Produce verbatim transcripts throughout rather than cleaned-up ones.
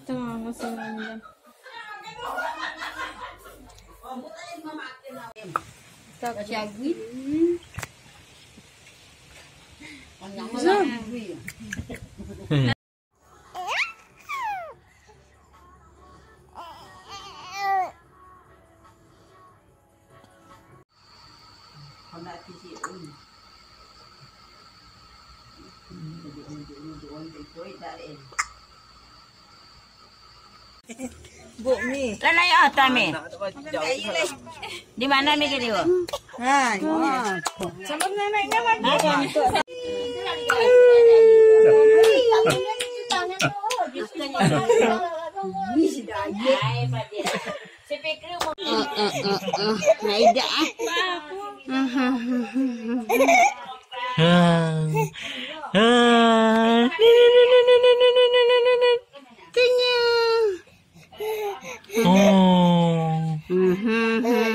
Tengah musim hujan. Tak. Buk mi. Lah naik atas mi. Di mana mi tadi, Buk? Ha, ini. Naik dah, ah. Kenyang. Oh. Hmm. Hmm. Hmm.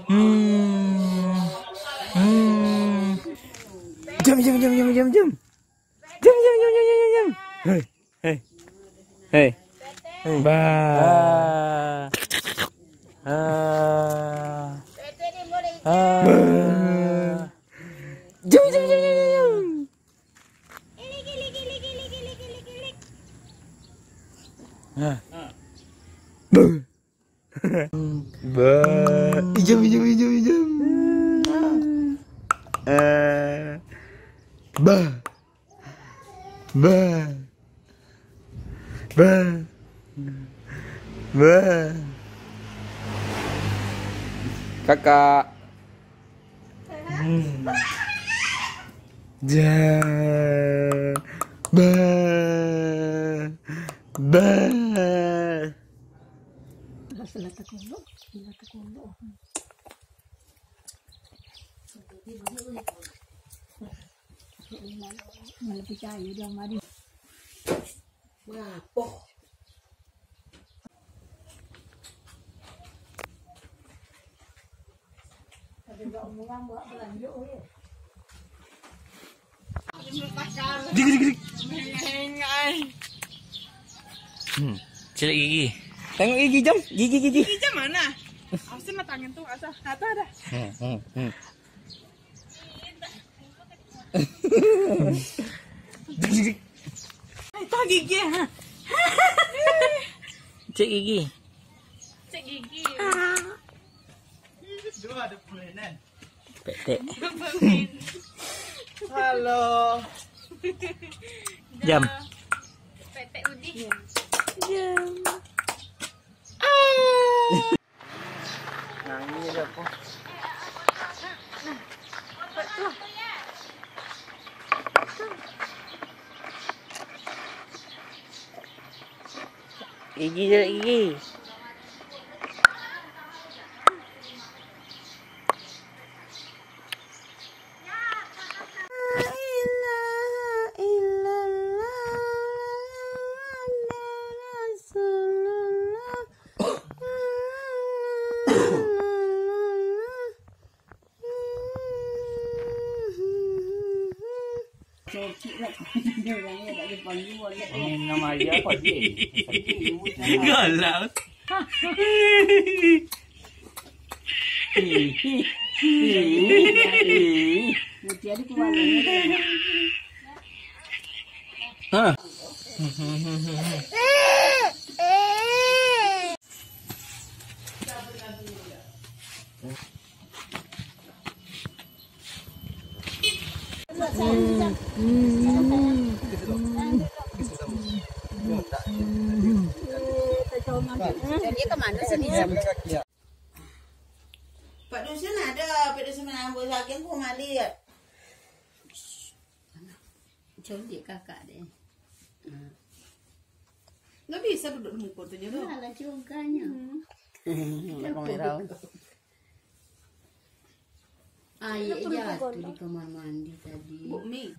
Hmm. Jam, jam, jam, jam, jam, jam. Jam, jam, jam, jam, jam, jam. Hei, hei. Hei. Hei. Ba. Ah. Ah. Jam, jam, jam, jam, jam, jam. Ah. Ba. Ijam, ijam, ijam, ijam. Eh. Ba. Ba. Ba. Ba. Kakak. Hmm. Ja. Ba. Ba. Lah, salah takunduk, salah takunduk. Malah picayo dia mari. Ngapo? Dik, dik, dik. Hmm, caliak gigi. Tengok gigi, Jam. Gigi, gigi. Gigi Jam mana? Awasin lah tangan tu, asal. Nah, tu ada. Hmm, hmm, hmm. Dik, dik, dik. Itu gigi, ha? Cek gigi. Cek gigi. Petek. Halo. Jam. Petek Udi. Jam. Nangis apo? Gigi je, gigi. Ini nama dia apa, Ji? Galau. Hah? Jadi ke mana sini? Pak Dusun ada, Pak Dusun menambah lagi, aku malihat. Coliak kakak deh. Nah. Nggak bisa duduk di muka tu, Nyo. Nah, lah joganya. Hmm. Dia Pamerau. Air jatuh di kamar mandi tadi. Buk mi.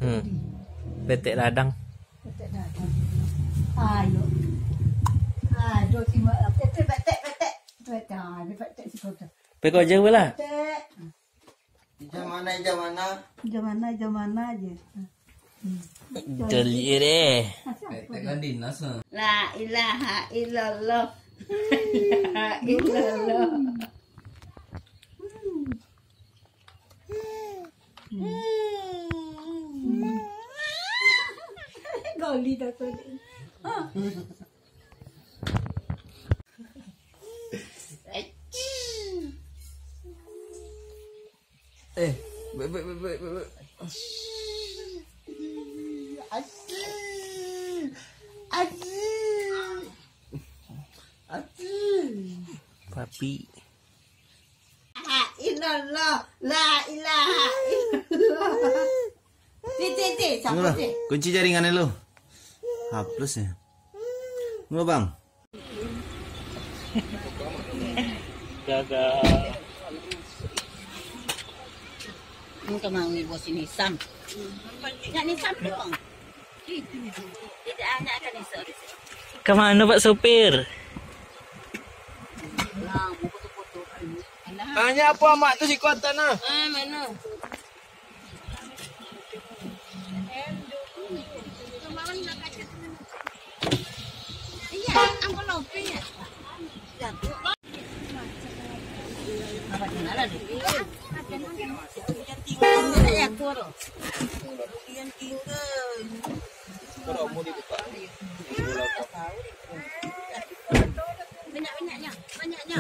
Hmm. Betek dadang. Betek dadang. Ayo. Aduh, terima. Betek, betek, betek. Betek, ah, dia betek situ tu. Peko aja lah. Betek. Ijah mana, ijah mana? Ijah mana, ijah mana aja. Hmm. Jeli deh. Masih apa? Tekan dinas, ah. La ilaha illallah. La ilaha illallah. Hmm. Gali dah tadi. Ah. Eh, baik, baik, baik, baik, baik, baik. Aji. Aji. Aji. Papi. La ilaha illallah. La ilaha illallah. Cik, cik, cik, siapa, cik? Kunci jaringan lu. Hapus ya. Lu, Bang. Dadah. Ini kemang ni bos ini, Sam. Nak ni Sam tu, Bang? Tidak, hanya akan esok. Kemana, Pak Sopir? Nah, mau foto-foto. Hanya apa, Mak, tu si kuatan, ah? Ah, mana? Banyak-banyaknya, banyaknya.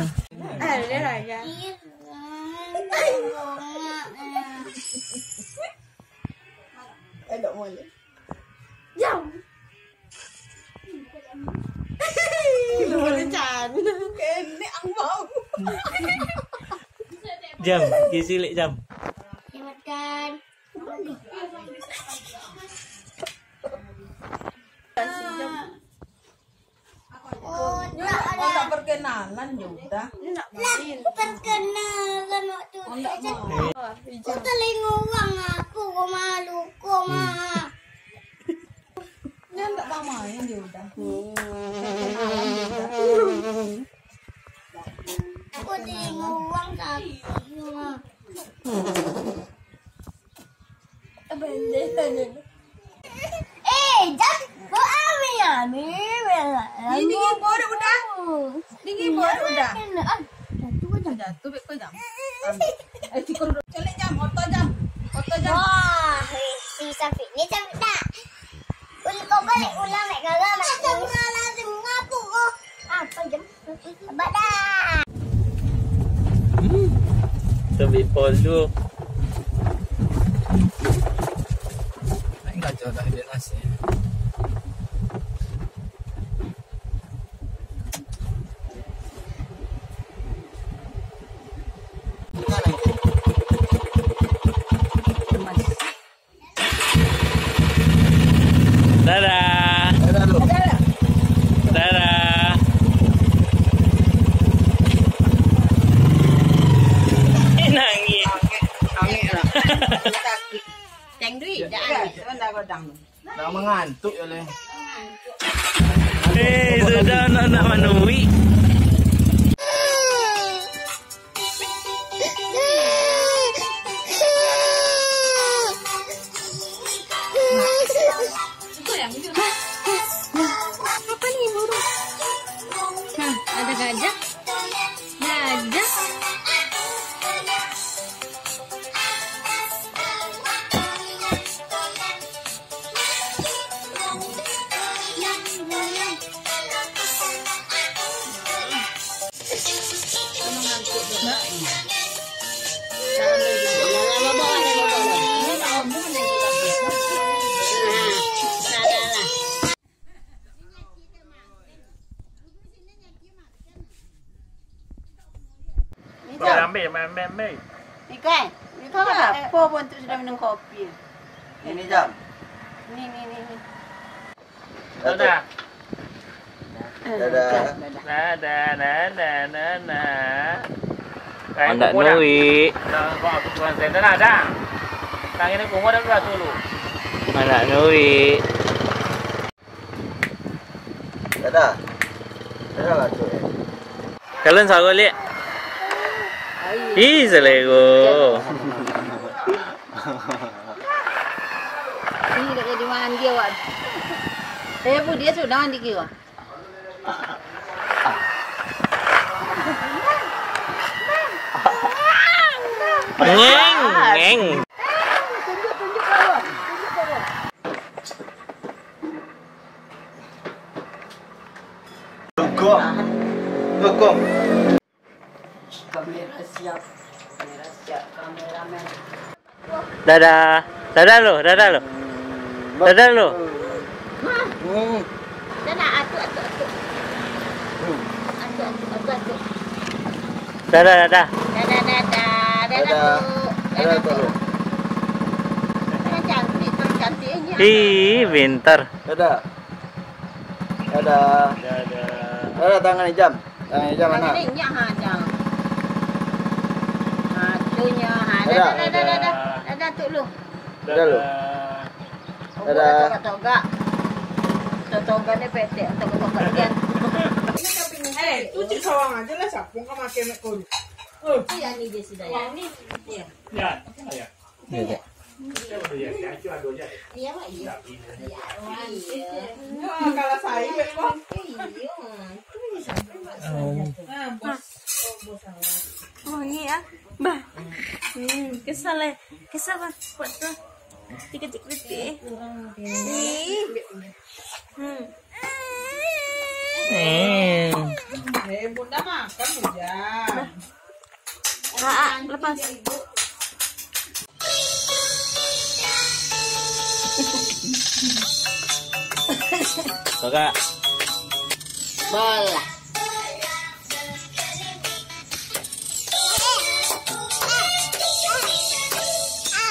Elok moleh. Jam. Lu boleh can. Kenek ang bau. Jam, isi lek jam. Makan. Oh, ndak lah. Ndak perkenalan, ya udah. Lah, perkenalan waktu. Oh, ndak mau. Kau telinga uang aku, kau malu, kau mah. Nyo ndak bamain, ya udah. Perkenalan, ya udah. Kau telinga uang sakit, mah. Eh, Jam, kau Ami, Ami, Ami. Ini dingin bodoh udah. Dingin bodoh udah. Ah, jatuh kan, Jam? Jatuh, bek kau, Jam. Ami. Eh, cikul dulu. Colek, Jam, oto, Jam. Oto, Jam. Wah, si Syafiq ni cantik tak? Ul-, kau balik ulang, Mek Gaga, Mek. Astagfirullahaladzim, ngapu kau. Apa, Jam? Badan. Hmm. Tapi polu. Enggak jodoh dia nasi. Dadah. Dadah. Eh, nangis. Angin lah. Teng duit, dah angin. Dah mengantuk ya, leh. Eh, sudah nak, nak manuik. Apa ni, burung? Nah, ada gajah. Gajah. Ambil, ambil, ambil, ambil. Ikan, ikan apa? Apa pun tu sudah minum kopi. Ini jam. Ni, ni, ni, ni. Dadah. Dadah. Dadah, dadah, dadah, dadah. Andak Nuri. Dadah. Tangan kumua dah dulu. Andak Nuri. Dadah. Dadah lah tu. Kalian sahur, Lik? Ih, selero. Ini tak jadi mandi awak. Eh, bu, dia sudah mandi kira. Ngeng, ngeng. Tunjuk-tunjuk ke bawah. Tunjuk ke bawah. Gogong. Gogong. Kamera siap. Kamera siap. Kameramen. Dadah. Dadah lu, dadah lu. Dadah lu. Hmm. Dadah, atuk, atuk, atuk. Atuk, atuk, atuk, atuk. Dadah, dadah. Dadah, dadah. Dadah, dadah, Tuk. Dadah, Tuk. Cantik, Tuk, cantiknya. Ih, pintar. Dadah. Dadah. Dadah. Dadah, tangan hijau. Tangan hijau mana? Tangan hijau, ha, jam. Ha, tu nyo. Ha, dadah, dadah, dadah, dadah. Dadah, Tuk, lu. Dadah, lu. Dadah. Togak, togak. Togak ni petek, togak, togak dia. Eh, tu cik sawang aja lah, siapa yang makan nak kau? Oh. Iya, ni dia sudah, ya. Yang ni. Iya. Ya, ya. Iya, iya. Iya, Mak, iya. Iya, Mak, iya. Wah, kalau saya, Mak. Iya. Oh. Ah, bos. Oh, bos awak. Oh, iya. Bah. Hmm, kesal, eh. Kesal, Bah. Kuat tu. Tiga tiga tiga. Kurang, ya. Ih. Hmm. Eh. Eh, Bunda makan, Bunda. Bah. Ah, ah, lepas. Kakak. Bola.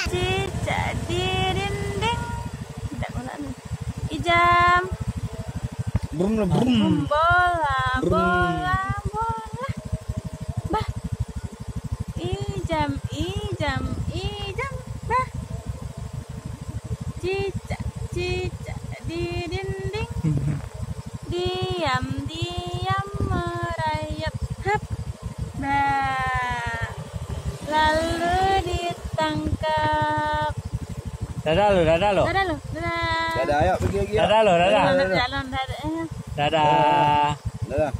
Cicak di dinding. Tidak bola ni. Ijam. Brum lah, brum. Brum, bola, brum. Bola, bola. Bah. Ijam, ijam, ijam. Bah. Cicak, cicak di dinding. Diam, diam merayap. Hap. Bah. Lalu ditangkap. Dadah lu, dadah lu. Dadah lu, dadah. Dadah, ayo pergi lagi, ayo. Dadah lu, dadah. Dadah, dadah. Jalan, dadah, eh. Dadah. Dadah.